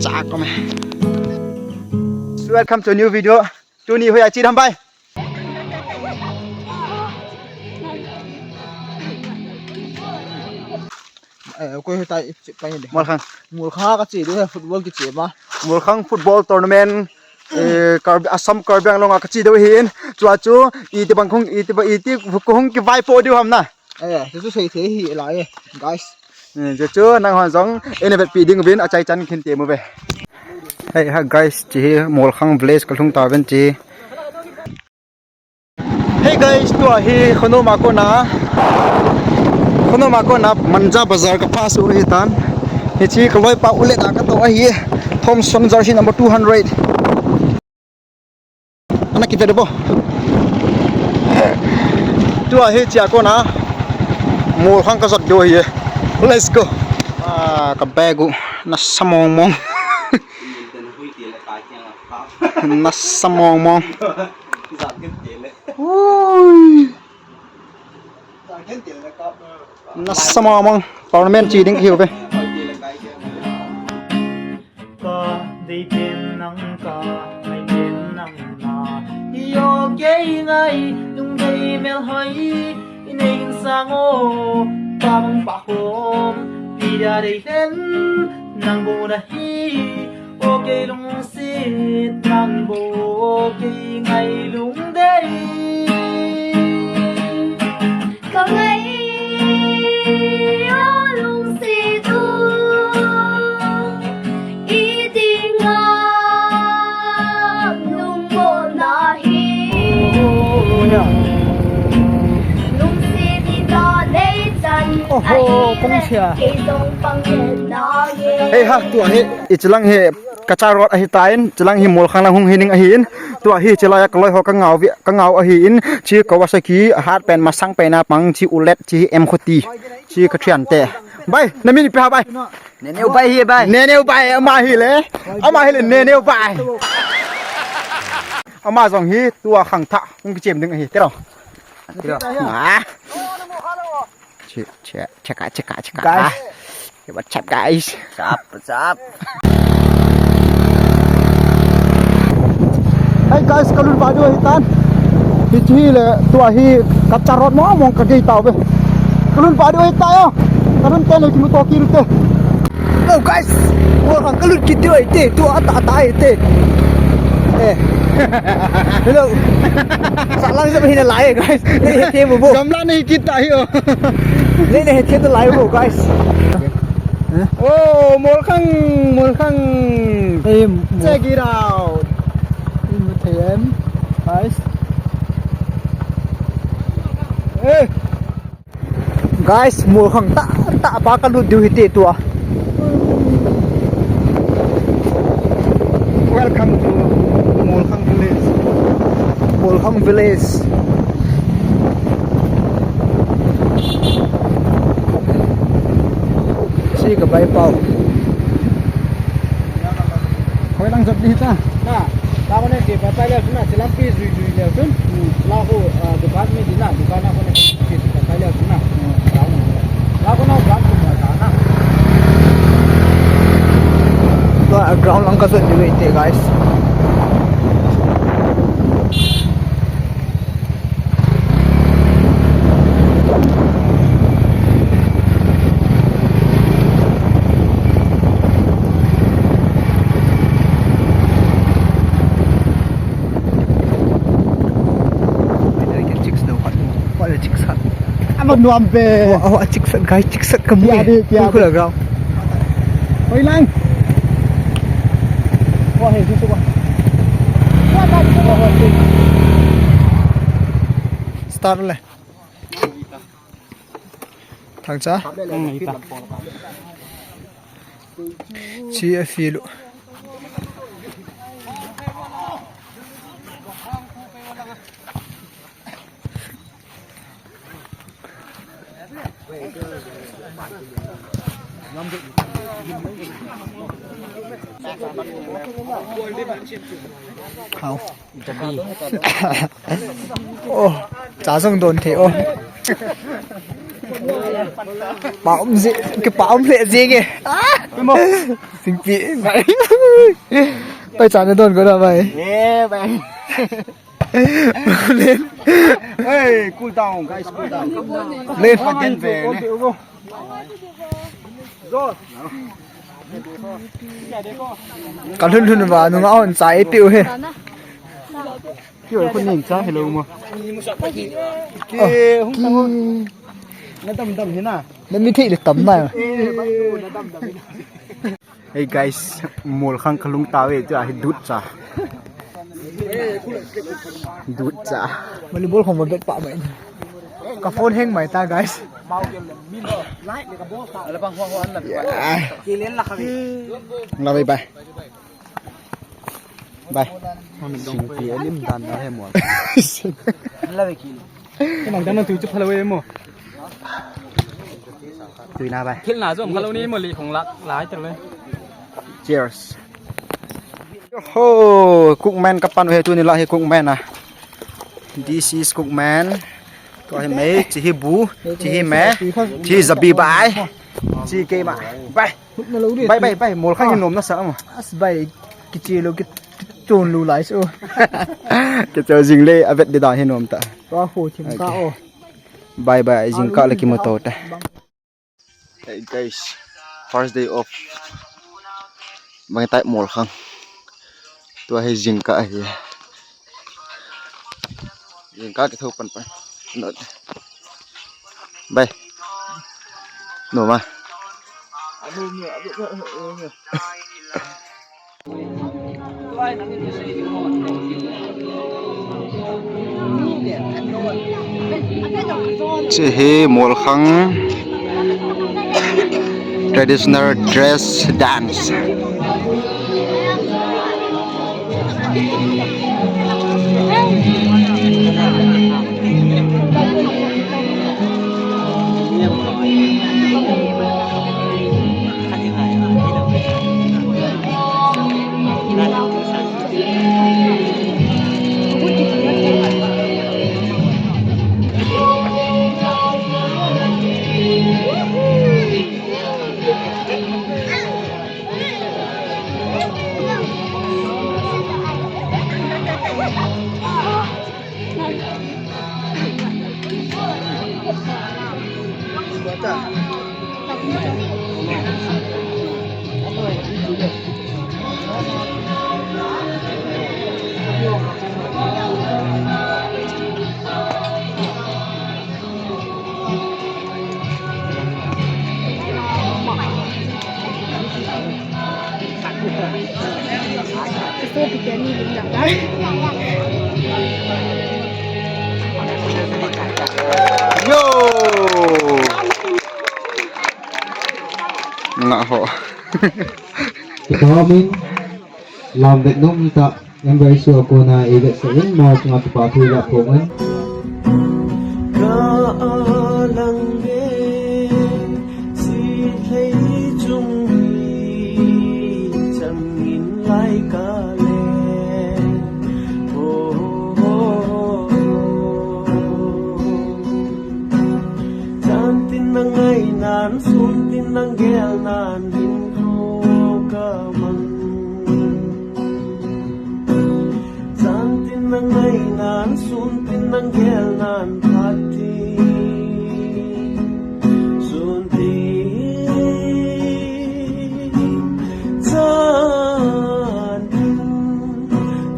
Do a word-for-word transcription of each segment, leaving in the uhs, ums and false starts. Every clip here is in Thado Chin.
Chak kome. Welcome to a new video. Tuni hoiya che ding ham bai? Eh, koi hoiya che pai de. Molkhang. Molkhang a kache de football kiche ma. Molkhang football tournament. Eh, Karbi, Assam Karbi Anglong a kache de hin. Chua chu iti bang khung iti ba iti khung kivaipo diu ham na. Eh, chu chu sei thei hi lai, guys. Eh, chu chu nang hon jong, eh, na vetpi ding uvin, achaichan khin temu ve. Hey, ha, guys, che hi Molkhang village kalhung tauvin che. Hey, guys, tua hi Khonom a kona. Khonom a kona, Manja Bazar kapass u ahitan. Hiche kaloipa ulet a kato ahi. Thomson jersey number two hundred. Ana kivele bo. Tua hiche a kona Molkhang kajot diu ahi. Let's go. Ah, ka bag u nasa mong mong. Nasa mong mong. Ui. Nasa mong mong. Tournament che ding kahiuve. Ka dei pen nang ka, ngai pen nang na. Io kei ngai, lungdei melhoi, inei insang o, pamang pahom, pia dei len, nang bo na hi, o kei lungsit, nang bo, o kei ngai lungdei. Ka ngai o lungsit u, i dinga lungmonna hi. Lungsit i da nei chan. Oho, ahile, kong sia. Kei jong pang na nge. Hei ha, tua hi, i chilang hi. Kacha road ahitan, chilang hi Molkhang lang hung hi ding ahin. Tua hi chilai a kaloi ho kangau vi, kangau ahin. Chi Kawasaki, ahat pen masang pen a pang, chi ulet, chi M forty. Chi kathian te. Bai, na min ipi ham bai? Neneu bai hi bai. Neneu bai, ama hi le. Ama hi le, Neneu bai. Ama jong hi, tua khangthah, hung kichem ding ahi. Tiro. Tiro. Ah. Che, che, cheka, cheka, cheka. Guys. Ah. Hey, what's up, guys? What's up, what's up? Hey guys, kalunpa diu ahitan. Hiche hi le, tua hi kacha road mong mong kagei tauve. Kalunpa diu ahitai o. Kalun te le kimuto kit ute. Hello guys, Molkhang kalut kit diu ahi te, tua ata ata ahi te. Eh. Hello. Sahlang jep hi nalai e guys. Nei hethem u bo. Gamla nei kit ta hi o. Nei, nei hethem nalai u bo guys. Eh? Oh, Molkhang, Molkhang. Hey, Mo- Check it out. Hey, Mo- T M. Guys. Eh. Guys, Molkhang tah, tah pa kalut diu hite tua. Welcome to Molkhang village. Molkhang village. Chi ka bai pau. Hoi lang jot ding ta. Na, la ko ne ke pa pa le na, chilam pi jui jui le sun. Hmm. La ko, ah, dukan mi di na, dukan na ko ne ke pa pa le sun na. Hmm. La ko, la ko na ground ko ta na. Tua ground lang ka jot diu hite, guys. Chicks do khat. What a chicks khat. Ama nuam ve. Wa, wa, chicks khat, guys, chicks khat kamu. Kia di, kia di. Kula ground. Hoi lang. Wa, he, susu wa. Start le. Thangcha. Hmm, ita. Chi a filu. Hao. Oh, cha jong don thei o. Pau um je, ke pau um le je ke. Ah! Singpi, bai. Bai, cha na don ko da, bai. Eh, bai. Len. Hey, cool down, guys, cool down. Len. Again, bai. Ka lhun lhun va, nunga hon cha e piu he. Kio ko ning cha hello mo. Ki hung ta mo. Na dam dam hi na. Na mi thei le tam na. Eh, ba na dam dam hi na. Hey guys, mol khang ka lhung tave, tua hi dut cha. Dut cha. Mali bol khong ma bet pa mai. Ka phone hang mai ta, guys. Yeah. La bye bye. Bye. Singpi alim dan na he mo. Ka nang dan na tu chu phalou e mo. Tui na bai. Thil na jong khalou ni mo li khong lak lai ter le. Cheers. Ho, cookman ka pan he tuni la hi cookman a. This is cookman. Tua hi mei, chi hi bu, chi hi me, chi hi zabi bai. Chi keima. Bai. Bai, bai, bai. Mol khang hi nom na sa ma. As bai. Kichi lo, kichon lo lai so. Kichon jing le, a vet di da hi nom ta. Tua ho thim ka o. Bye bye, jingkah le kimu to te. Hey guys, first day off. Bang tai mol khang. Tua hi jingkah hi. Jingkah kitho pan pan. Not. Bye. No ma. Chi hi mol khang traditional dress dance. Yo! Nga ho. Ikaw, Min. Lam vet nom ta, em bai su a kona e vet sa in, ma chunga tu pa thu la phong an. Ka alang e, si thei chung mi chang in lai ka le. Oh, oh, oh. Chan tin nang ngai nan, sun tin nang gel nan, hin thu ka mang. Chan tin nang ngai nan, sun tin nang gel nan, phat tin sun tin chan tin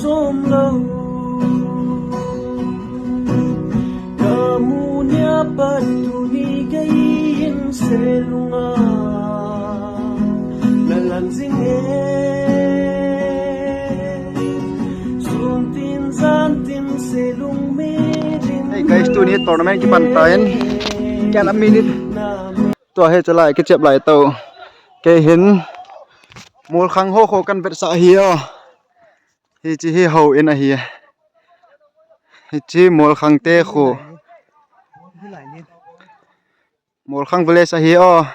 chom lou. Ka mu nia pat tuni kei in se lunga na lang jing e. Sun tin jan tin se lung mi din. Hey guys, tuni tournament kipan ta in. Kya na minute? Tua hi chalai kichep lai tau. Kei hin mol khang ho kho kan vetsah hi o. Hichi hi houin ahi. Hichi Molkhangte kho. Molkhang village ahi o.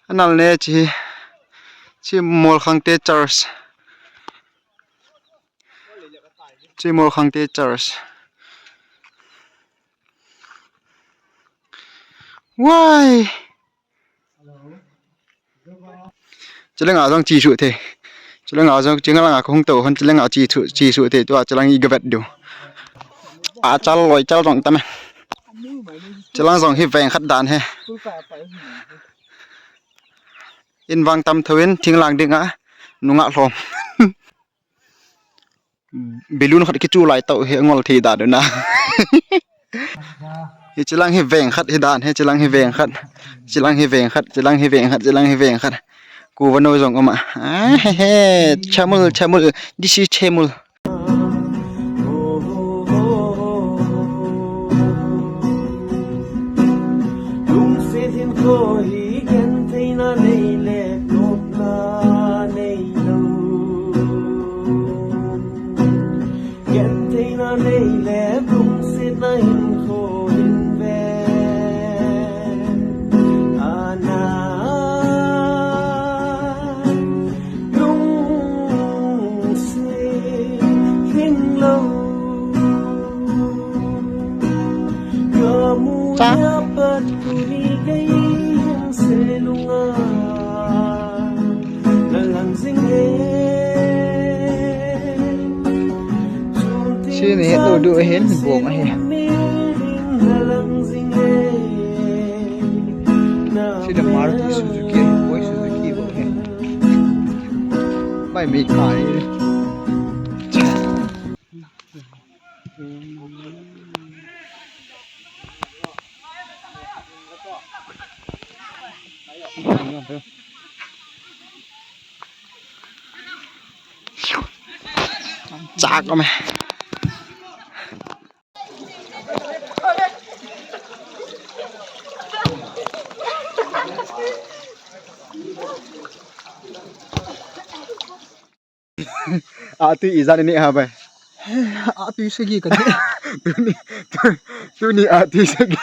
Anal ne chi. Chi Molkhangte church. Chi Molkhangte church. Why? Chilang a jong chi su the. Chilang a jong, chilang a kong to hon, chilang a chi su, chi su the. Tua chilang i gavet du. A chal loi chal jong tam. Chilang jong hi veng khat dan he. In vang tam thoin, thing lang ding a, nunga hlom. Balloon khat kichu lai tau hi ngol thei dan na. Hi chilang hi veng khat hi dan, hi chilang hi veng khat. Chilang hi veng khat, chilang hi veng khat, chilang hi veng khat. Ku vano jong oma. Ah, he, he. Chamul, chamul. This is chamul. Lungset hinkho hi gentheina nei le topna nei lo. Gentheina nei le lungsetna hinkho hin ve. Ana. Lungset hing lo. Kamu dapat tuni kei hing se lunga. Lalang jing e. Sini he tu du hin bong ahi. Lalang jing e. Sini Maruti Suzuki ahi, boy Suzuki bong ahi. Bai mei kai. Chak kome. Atui ijat neh ham bai? Atui sagi kaneh. Tuni, tu, tuni atui sagi.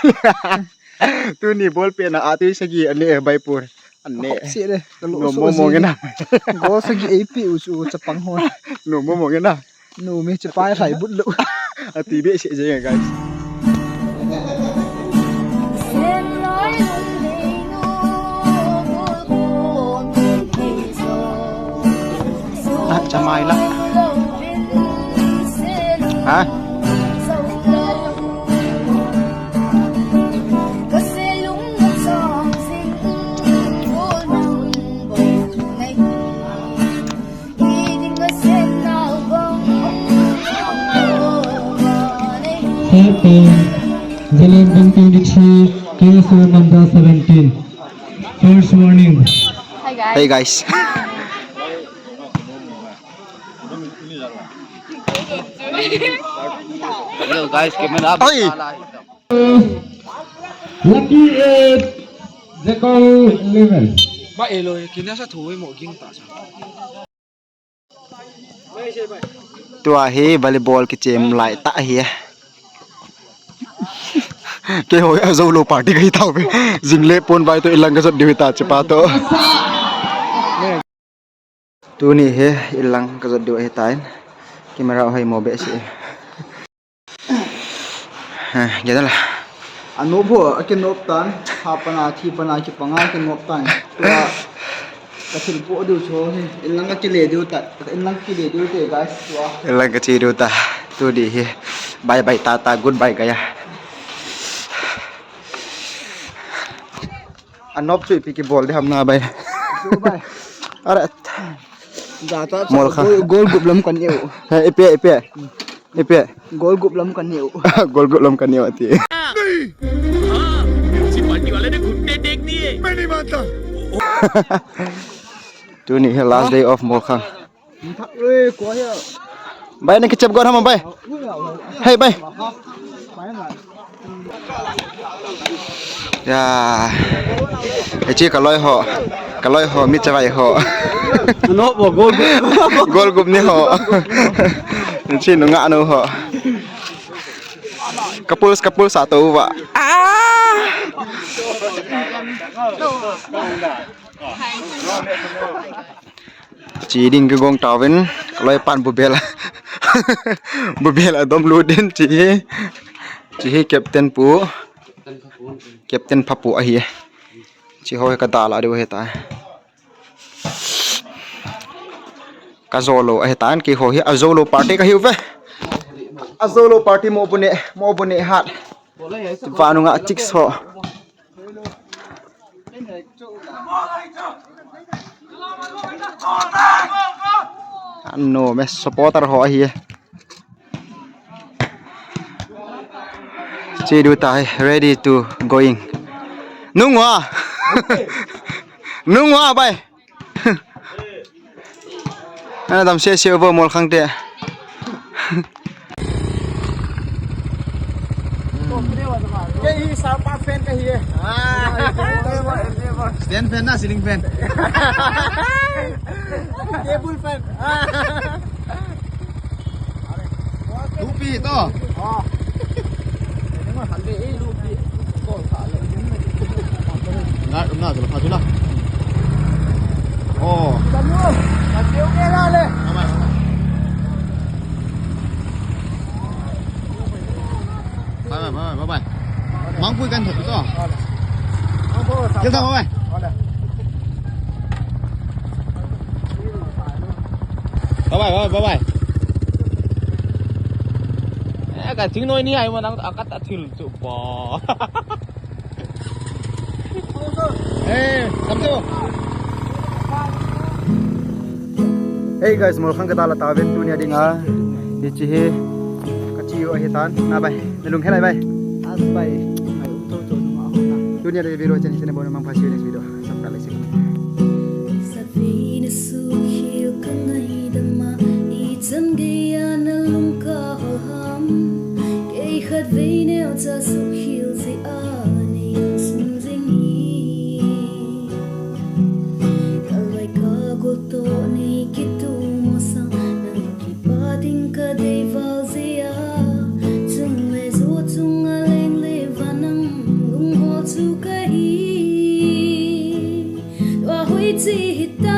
Tuni ball pen a atui sagi aneh bai pur. Aneh. Khop sih le, ka lo nom so momo sih nge le. Na. Goal sagi eipeh u chu chapang ho. Nom momo nge na. Nom e, chepai lai but lou. Atui behseh jeng e, guys. Ah, chamai la. Ha? Happy Zaleng twenty twenty-three K S O number seventeen. First warning. Hi, guys. Hey, guys. Hello, guys, camera. Hey. Lucky eight, Zekong eleven. Ba elo, kina sa thui mo ging ta sa. Tua hi volleyball kichem lai ta hi. Keiho ajou lou party kahi tauve. Jing le pon vai to ilang kajot diu ta chepa to. Tuni hi ilang kajot diu ahitan. Camera hoi mo behseh. Ha, gena la. Anop ho, akinop tan. Ha pana, thi pana, kipanga, kinop tan. Tua, kathil po diu cho hi. Ilang kakile diu ta. Ilang kile diu te, guys. Tua. Ilang kache diu ta. Tuni hi. Bye bye tata, goodbye gaya. Anop chu ipi kibol ding ham na bai. Chu bai. Are. Jata mol kha. Goal, goal gup lam kan neu. He, ipi, ipi. Ipi. Goal gup lam kan neu. Goal gup lam kan neu ati. हाँ, इसी पार्टी वाले ने घुटने टेक दिए। मैं नहीं मानता। Tuni hi last day of Molkhang. Bai, na kichep got ham bai. Hey, bai. Ya. Echi kaloi ho. Kaloi ho, mi chavai ho. No, bo, gol, gol. Gol gup ni ho. Echi nunga nu ho. Couples, couples ato uva. Ah! Chi ding kagong tauvin, kaloi pan bubel. Bubel adom lut din chi hi. Chi hi captain pu. Captain phapu ahi. Chi ho hi ka dal a diu ahi ta. Ka zolo ahi tan, keiho hi a zolo party ka hiu ve. A zolo party mo bu ne, mo bu ne hat. Vanunga chicks ho. Ano me supporter ho ahi. Chi du tai, ready to going. Nungwa. Nungwa bai. Ana dam se se bo Molkhang te. Kei hi Sarpa fan kahi e. Stand fan na ceiling fan? Table fan. Lupi to. Nga, nga, tula, tula. Oh. Bye bye, bye bye, bye bye. Mangpui kan thot to. Bye bye, bye bye. Bye bye, bye bye, bye bye. Eh, ka thing noi ni ai mo nang akat athil chu pa. Eh, samto. Hey guys, Molkhang ka dal a tauvin tunia dinga. Hichi hi. Ka chi u ahi tan. Na bai. Na lung helai bai. As bai. Ai um to to ma ho na. Tunia de video chen chen bon mang pha si next video. Subscribe like. Khat vei na sukhil ka ngaidam a, ichan geiya na lung ka hol ham. Kei khat vei neocha sukhil jeh a nei lungsun jing hi. Ka lai ka gol toh nei kitu masang, nang kipa ding ka dei val jeh a. Chung le jo chung a leng le va nang lunghol chu kahi. Tua hoi chi hita.